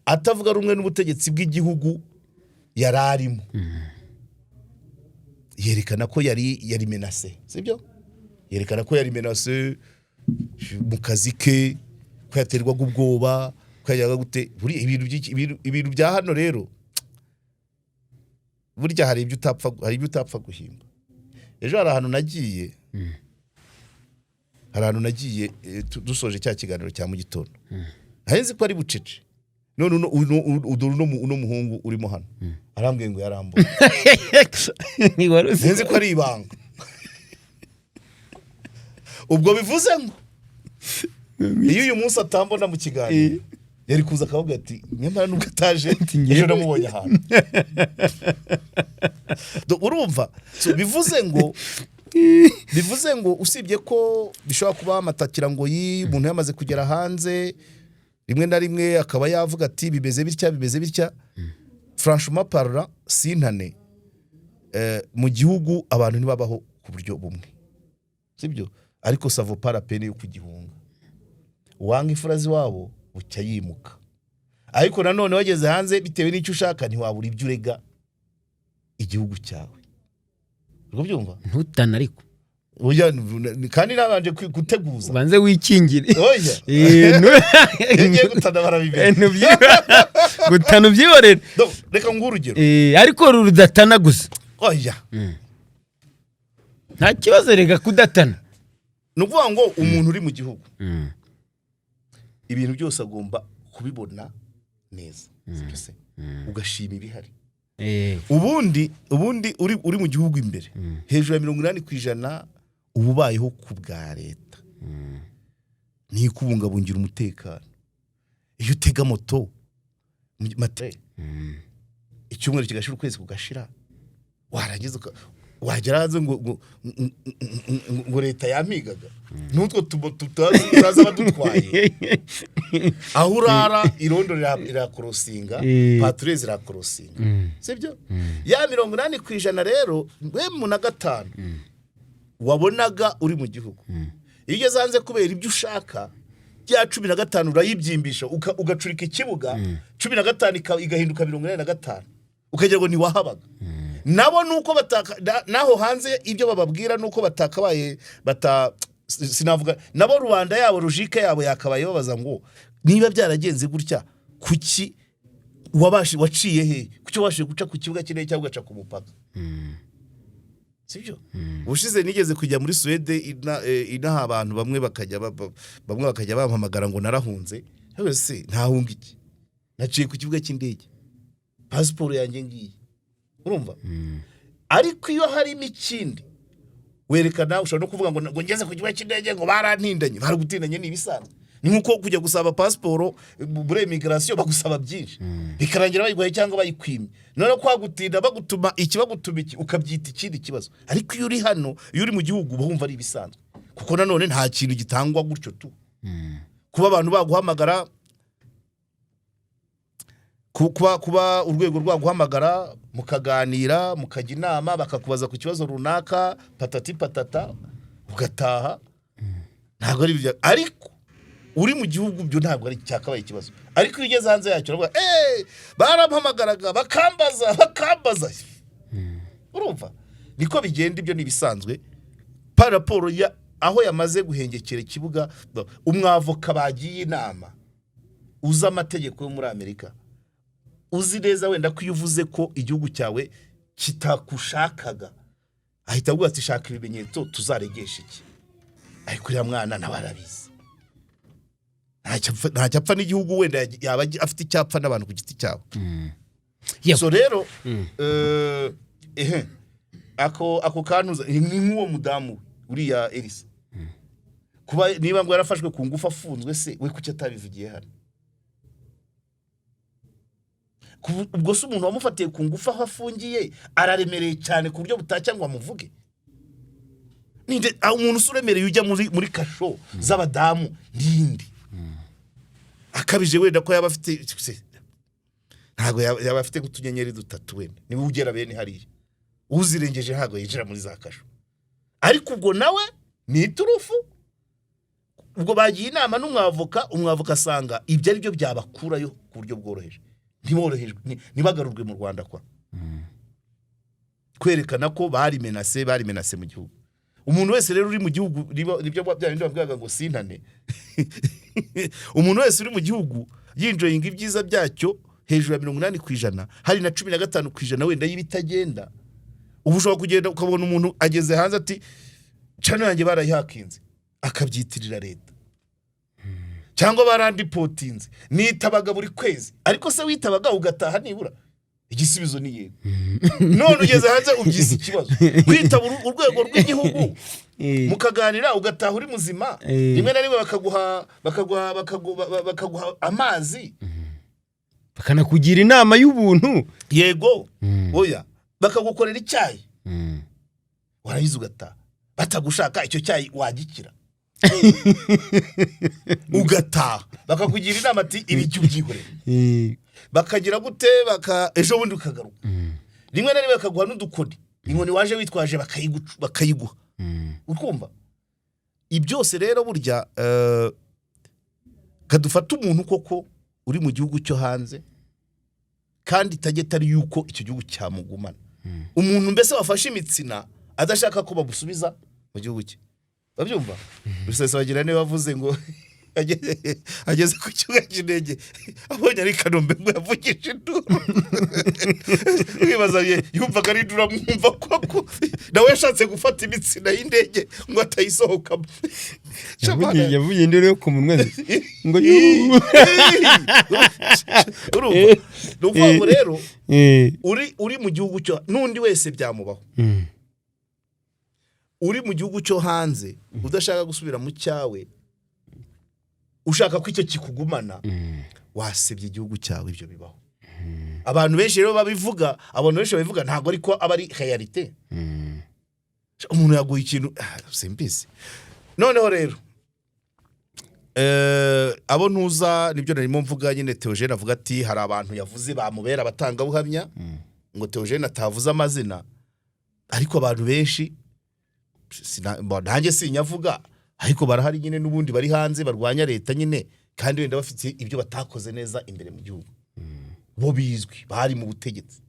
atavuga rumwe n'ubutegetsi bw'igihugu yari arimo, yerekana ko yari menacé, sibyo? Yerekana ko yari menacé mu kazi ke, ko yaterwaga ubwoba, ko yajyaga gute. Buriya ibintu bya hano rero, burya hari ibyo utapfa guhimba. Ejo hari ahantu nagiye, dusoje cya kiganiro cya mu gitondo, nari nzi ko ari bucece. None dore uno muhungu urimo hano arambwiye ngo yarambuye. Wari uzi? Nzi ko ari ibanga. Ubwo bivuze ngo iyo uyu munsi atambona mu kiganiro, yari kuza akavuga ati: "Nyamara nubwo ataje, ejo namubonye ahantu." Urumva? So, bivuze ngo usibye ko bishobora kuba amatakira ngo yi umuntu yamaze kugera hanze, rimwe na rimwe akaba yavuga ati: "Bimeze bitya, bimeze bitya." Franchement parlant, sintane, mu gihugu abantu ntibabaho ku buryo bumwe, sibyo? Ariko ça vaut pas la peine yo kugihunga. Uwanga imfura z'iwabo bucya yimuka. Ariko nanone wageze hanze, bitewe n'icyo ushaka, ntiwabura ibyo urega igihugu cyawe. Uri kubyumva? Ntutane ariko. Oya, kandi nabanje guteguza. Ubanze wikingire. Oya. Iyo ngiye gutana barabimenya. Gutana ubyihorere. Donc, reka nguhe urugero. Ariko rudatana gusa. Oya. Nta kibazo reka kudatana. Ni ukuvuga ngo umuntu uri mu gihugu, ibintu byose agomba kubibona neza, sibyo se? Ugashima ibihari. Ubundi uri mu gihugu imbere, hejuru ya 80% uba ubayeho ku bwa leta, niyo ikubungabungira umutekano. Iyo utega moto mate, icyumweru kigashira, ukwezi kugashira, warangiza wagera hanze ngo leta yampigaga, n'utwo tumoto tutazi, tutazi abadutwaye, aho urara irondo rirakorosinga, patrouille zirakorosinga, sibyo? Ya 80% rero, we na gatanu wabonaga uri mu gihugu, iyo ugeze hanze kubera ibyo ushaka, bya 15 urayibyimbisha, ugacurika ikibuga, 15 igahinduka 85, ukagira ngo ntiwahabaga. Nabo nuko bataka naho hanze, ibyo bababwira nuko batakabaye bata, sinavuga nabo, rubanda yabo, logique yabo yakabaye babaza ngo: "Niba byaragenze gutya, kuki wabashi waciye he? Kuki wabashije guca ku kibuga cy'indege cyangwa ugaca ku mupaka?" Sibyo? Ubushize nigeze kujya muri Suwede, inaha abantu bamwe bakajya bamwe bakajya bampamagara ngo narahunze. Yewe se, ntahunga iki? Naciye ku kibuga cy'indege, pasiporo yanjye ngiye. Urumva? Ariko iyo harimo ikindi werekana, ushobora no kuvuga ngo ngeze ku kibuga cy'indege ngo barantindanye. Baragutindanye ni ibisanzwe, ni nkuko kujya gusaba pasiporo muri immigration bagusaba byinshi, bikarangira bayiguhaye cyangwa bayikwimye. Noneho kwagutinda bagutuma iki, bagutuma iki, ukabyita ikindi kibazo. Ariko iyo uri hano, iyo uri mu gihugu, uba wumva ari ibisanzwe, kuko nanone nta kintu gitangwa gutyo tu. Kuba abantu baguhamagara Kuba urwego rwaguhamagara, mukaganira, mukajya inama, bakakubaza ku kibazo runaka, patati patata, ugataha, ntabwo ari ibyo. Ariko uri mu gihugu byo ntabwo ari cyakabaye ikibazo. Ariko iyo ugeze hanze yacyo uravuga: "Eee, barampamagaraga bakambaza, bakambaza." Urumva niko bigenda. Ibyo ni ibisanzwe par rapport ya aho yamaze guhengekera ikibuga. Umwavoka bagiye inama, uzi amategeko yo muri Amerika, uzi neza wenda ko iyo uvuze ko igihugu cyawe kitakushakaga, ahita avuga ati: "Shaka ibimenyetso tuzaregesha iki." Ariko uriya mwana nawe arabizi, ntacyo apfa n'igihugu, wenda yaba afite icyapfa n'abantu ku giti cyabo. So rero ehe, ako kantuza ni nk'uwo mudamu we, uriya Elisa, kuba niba ngo yarafashwe ku ngufu afunzwe se, we kuki atabivugiye hano? Ubwo se umuntu wamufatiye ku ngufu aho afungiye araremereye cyane ku buryo butacya ngo amuvuge? Ninde umuntu se uremereye ujya muri kasho z'abadamu? Ninde akabije wenda ko yaba afite ntabwo yaba afite nk'utunyenyeri dutatu wenda, niba ugera bene hariya. Uzirengeje ntabwo yinjira muri za kasho. Ariko ubwo nawe ni iturufu. Ubwo bagiye inama n'umwavoka, umwavoka asanga ibyo ari byo byabakurayo ku buryo bworoheje, ntiborohejwe, ntibagarurwe mu Rwanda, kwa kwerekana ko bari menacés, bari menacés mu gihugu. Umuntu wese rero uri mu gihugu, nibyo bya bindi bavugaga ngo sintane. Umuntu wese uri mu gihugu yinjoyinga ibyiza byacyo hejuru ya 80%, hari na 15% wenda y'ibitagenda. Ubu ushobora kugenda ukabona umuntu ageze hanze ati: "Channel yanjye barayihakinze," akabyitirira leta, cyangwa barandipotinze, nitabaga buri kwezi. Ariko se witabaga ugataha nibura? Igisubizo ni yego. None ugeze hanze ubyise ikibazo. Kwitaba urwego rw'igihugu, mukaganira, ugataha uri muzima, rimwe na rimwe bakaguha amazi, bakanakugira inama y'ubuntu. Yego, oya, bakagukorera icyayi, warangiza ugataha batagushaka. Icyo cyayi wagikira ugataha, bakakugira inama ati: "Ibi jya ubyihorere." Bakagira gute, baka ejo bundi ukagaruka, rimwe na rimwe bakaguha n'udukoni, inkoni waje witwaje bakayiguha. Ukumva ibyose rero burya kadufata umuntu koko uri mu gihugu cyo hanze, kandi target ari yuko icyo gihugu cyamugumana. Umuntu mbese wafashe imitsina adashaka ko bamusubiza mu gihugu cye, babyumva. Rusesabagina niwe wavuze ngo ageze ku kibuga cy'indege abonye ari Kanombe ngo yavugije induru. Wibaza yumvaga ari induru amwumva koko, nawe yashatse gufata imitsina y'indege ngo atayisohokamo. Yavugiye induru yo ku munwa ngo yuuu. Urumva, ni ukuvuga ngo rero uri mu gihugu cyo, n'undi wese byamubaho, uri mu gihugu cyo hanze udashaka gusubira mu cyawe, ushaka ko icyo kikugumana, wasebye igihugu cyawe. Ibyo bibaho. Abantu benshi rero babivuga, abantu benshi babivuga ntabwo ariko aba ari réalité. Umuntu yaguha ikintu, simbizi. Noneho rero abo ntuza, nibyo narimo mvuga nyine. Theogene avuga ati hari abantu yavuze bamubera abatangabuhamya, ngo Theogene atavuze amazina, ariko abantu benshi nanjye sinyavuga, ariko barahari nyine n'ubundi bari hanze barwanya leta nyine, kandi wenda bafite ibyo batakoze neza imbere mu gihugu, bo bizwi bari mu butegetsi,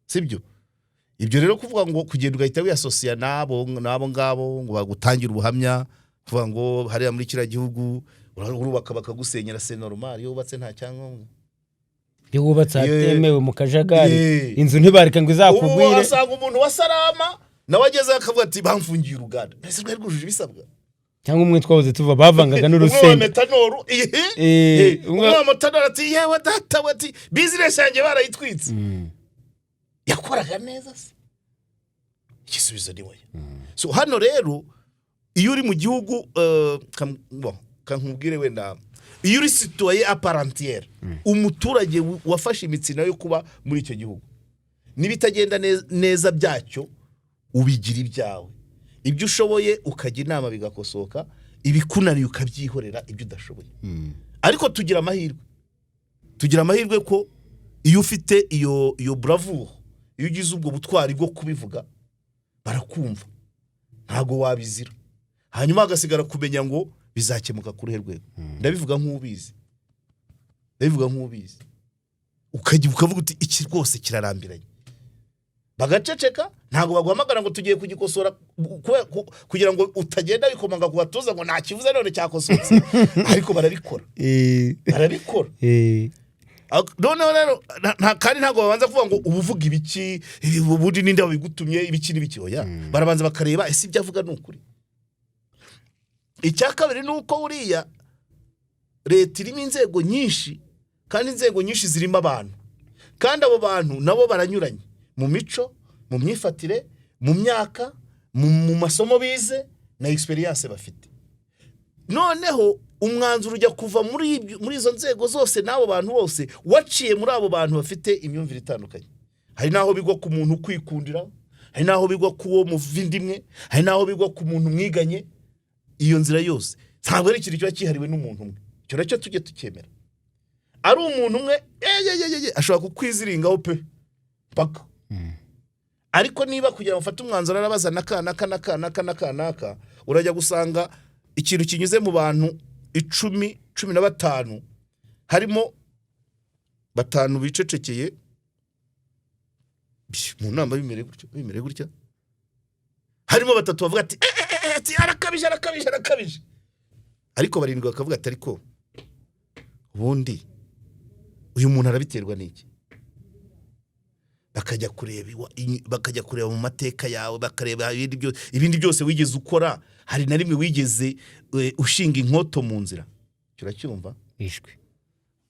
sibyo? Ibyo rero kuvuga ngo kugenda ugahita wiyasosiya n'abo ngabo ngo bagutangire ubuhamya, kuvuga ngo hariya muri kiriya gihugu urubaka bakagusenyera, c'est normal iyo wubatse nta cyangombwa. Iyo wubatse ahatemewe mu kajagari, inzu ntibareka ngo ubu izakugwire. Wasanga umuntu wa Salama nawe agezeho akavuga ati: "Bamfungiye uruganda." Mbese rwari rwujuje ibisabwa? Cyangwa umwe twahoze tuva bavangaga Umwe wa n'urusenda. Methanol, umwe wa methanol ati: "Yewe data we," ati: "Business yanjye barayitwitse." Yakoraga neza se? Igisubizo ni oya. So hano rero iyo uri mu gihugu, bon, kankubwire wenda, iyo uri citoyen à part entière, umuturage wafashe imitsina yo kuba muri icyo gihugu, n'ibitagenda neza byacyo ubigira ibyawe. Ibyo ushoboye ukajya inama bigakosoka, ibikunaniye ukabyihorera ibyo udashoboye. Ariko tugira amahirwe ko Iyo ufite iyo bravoure, iyo ugize ubwo butwari bwo kubivuga, barakumva, ntabwo wabizira. Hanyuma hagasigara kumenya ngo bizakemuka ku ruhe rwego. Ndabivuga nk'ubizi, ndabivuga nk'ubizi. Ukajya ukavuga uti: "Iki rwose kirarambiranye," bagaceceka, ntabwo baguhamagara ngo tugiye kugikosora, kugira ngo utagenda bikomanga ku gatuza ngo ntakivuze none cyakosotse. Ariko barabikora, barabikora. Noneho rero kandi ntabwo babanza kuvuga ngo uba uvuga ibiki, ubundi ninde wabigutumye, ibiki n'ibiki. Oya, barabanza bakareba: ese ibyo avuga ni ukuri? Icya kabiri ni uko buriya leta irimo inzego nyinshi, kandi inzego nyinshi zirimo abantu, kandi abo bantu nabo baranyuranye mu mico, mu myifatire, mu myaka, mu masomo bize na experience bafite. Noneho umwanzuro ujya kuva muri izo nzego zose n'abo bantu bose, waciye muri abo bantu bafite imyumvire itandukanye. Hari n'aho bigwa ku muntu ukwikundira, hari n'aho bigwa ku wo muvindimwe, hari n'aho bigwa ku muntu mwiganye. Iyo nzira yose ntabwo ari ikintu kiba cyihariwe n'umuntu umwe. Icyo nacyo tujye tukemera. Ari umuntu umwe, eyeyeyeye, ashobora kukwiziringaho pe paka. Ariko niba kugira ngo ufate umwanzuro arabaza n'aka n'aka n'aka n'aka n'aka n'aka, urajya gusanga ikintu kinyuze mu bantu 10, 15, harimo batanu bicecekeye mu nama bimere gutya, bimere gutya, harimo batatu bavuga ati: "Eh, eh, eh, ati arakabije, arakabije, arakabije," ariko barindwi bakavuga ati: "Ariko ubundi uyu muntu arabiterwa n'iki?" Bakajya kureba bakajya kureba mu mateka yawe, bakareba ibindi byose wigeze ukora. Hari na rimwe wigeze ushinga inkoto mu nzira? Uracyumva? Ishwi.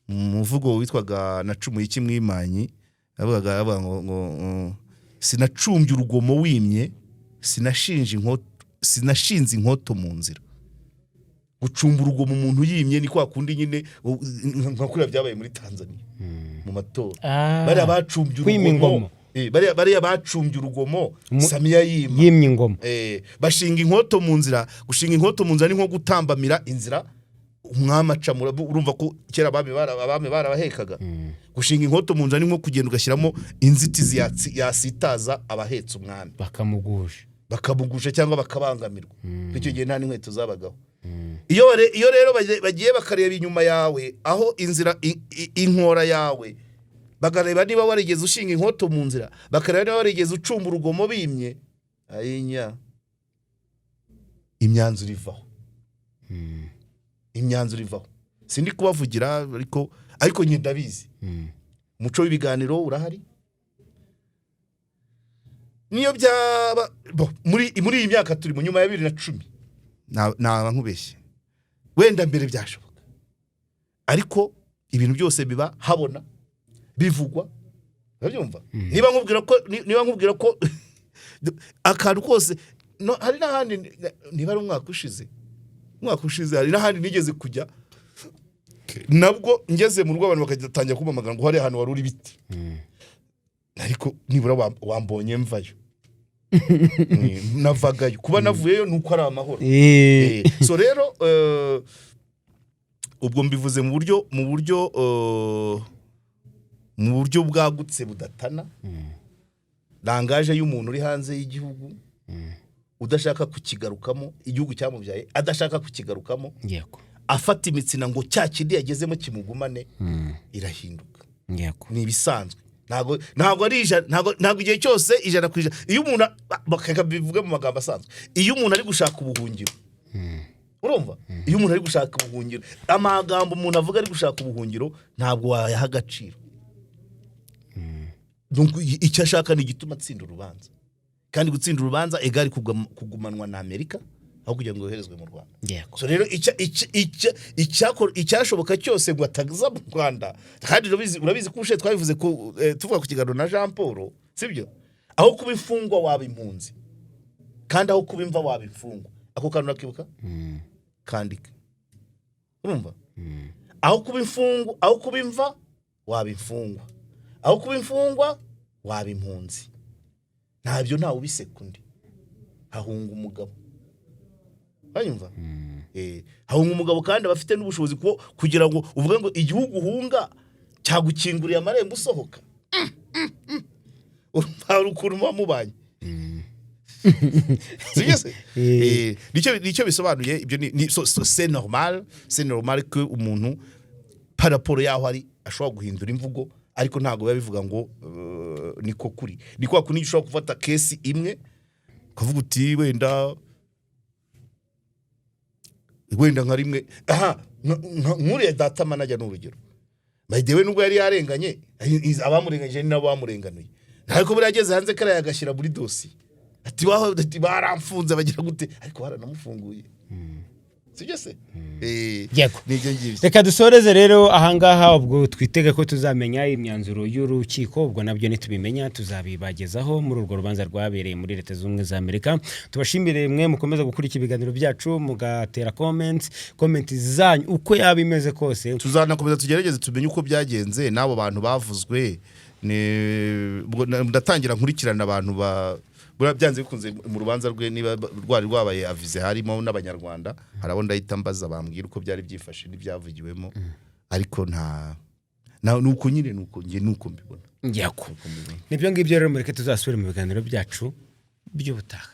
Mu muvugo witwaga "Nacumuye iki mwimanyi", yavugaga avuga ngo "Sinacumbye urugomo wimye, sinashinje inkoto, sinashinze inkoto mu nzira." Gucumba urugomo umuntu yimye ni kwa kundi nyine nka kuriya byabaye muri Tanzania mu matora. Bariya bacumbye Kwima urugomo. Ingoma. Bariya bacumbye urugomo Samiya yima. Yimye ingoma. Bashinga inkoto mu nzira. Gushinga inkoto mu nzira ni nko gutambamira inzira umwami acamo. Urumva ko kera abami barabahekaga. Gushinga inkoto mu nzira ni nko kugenda ugashyiramo inzitizi yasitaza abahetse umwami. Bakamugusha. Bakamugusha cyangwa bakabangamirwa. Icyo gihe nta n'inkweto zabagaho. Iyo rero bagiye bakareba inyuma yawe, aho inzira inkora yawe, bakareba niba warigeze ushinga inkoto mu nzira, bakareba niba warigeze ucumba urugomo bimye, ayinya, imyanzuro ivaho, imyanzuro ivaho. Sindi kubavugira, ariko njye ndabizi. Umuco w'ibiganiro urahari. Niyo byaba bo, muri iyi myaka turi mu nyuma ya 2010, naba nkubeshye. Wenda mbere byashoboka, ariko ibintu byose biba habona, bivugwa, urabyumva? Niba nkubwira ko akantu kose no, hari n'ahandi, niba ari umwaka ushize, hari n'ahandi nigeze kujya, nabwo ngeze mu rugo abantu bakatangira kumpamagara ngo hari ahantu wari uri biti, ariko nibura wambonye mvayo. Navagayo, kuba navuyeyo ni uko ari amahoro. So rero ubwo mbivuze mu buryo bwagutse budatana. Langage y'umuntu uri hanze y'igihugu udashaka kukigarukamo, igihugu cyamubyaye adashaka kukigarukamo, afata imitsina ngo cya kindi yagezemo kimugumane, irahinduka. Ni ibisanzwe. Ntabwo ari ijana, ntabwo igihe cyose 100%. Iyo umuntu reka bivuge mu magambo asanzwe, iyo umuntu ari gushaka ubuhungiro, urumva, iyo umuntu ari gushaka ubuhungiro, amagambo umuntu avuga ari gushaka ubuhungiro ntabwo wayaha agaciro. Donc, icyo ashaka ni igituma atsinda urubanza, kandi gutsinda urubanza egari kugumanwa na Amerika aho kugira ngo yoherezwe mu Rwanda. So rero icyashoboka cyose ngo ataza mu Rwanda. Kandi urabizi ko ubushize twabivuze ku tuvuga ku kiganiro na Jean Paul, sibyo? Aho kuba imfungwa waba impunzi, kandi aho kuba imva waba imfungwa. Ako kantu urakibuka? Kandika. Urumva, aho kuba imfungwa, aho kuba imva waba imfungwa, aho kuba imfungwa waba impunzi. Ntabyo, ntawe ubiseka undi. Hahunga umugabo, uranyumva? Hahunga umugabo kandi aba afite n'ubushobozi kugira ngo uvuge ngo igihugu uhunga. Cyagukinguriye amarembo usohoka. Urumva hari ukuntu muba mubanye, sibyo se? Nicyo bisobanuye ibyo. So c'est normal que umuntu par rapport yaho ari ashobora guhindura imvugo, ariko ntabwo biba bivuga ngo niko kuri. Ni kwa kundi ushobora gufata case imwe ukavuga uti wenda nka rimwe aha nk'uriya data manager ni urugero. By the way, nubwo yari yarenganye, abamurenganyije ni nabo bamurenganuye, ariko buriya ageze hanze kariya agashyira muri dosiye ati "Waho," ati "baramfunze," bagira gute, ariko baranamufunguye, sibyo se? Yego. Nibyo ngibyo. Reka dusoreze rero ahangaha. Ubwo twitege ko tuzamenya imyanzuro y'urukiko. Ubwo nabyo nitubimenya tuzabibagezaho muri urwo rubanza rwabereye muri Leta Zunze Ubumwe za Amerika. Tubashimire mwe mukomeza gukurikira ibiganiro byacu, mugatera comment zanyu uko yaba imeze kose. Tuzanakomeza tugerageze tumenye uko byagenze n'abo bantu bavuzwe. Ubwo ndatangira nkurikirana abantu ba buriya byanze bikunze mu rubanza rwe, niba rwari rwabaye avize, harimo n'Abanyarwanda. Hari abo ndahita mbaza bambwira uko byari byifashe n'ibyavugiwemo, ariko nta na nuko nyine, nuko njye nuko mbibona. Yego, nibyo ngibyo rero. Mureke tuzasubire mu biganiro byacu by'ubutaha.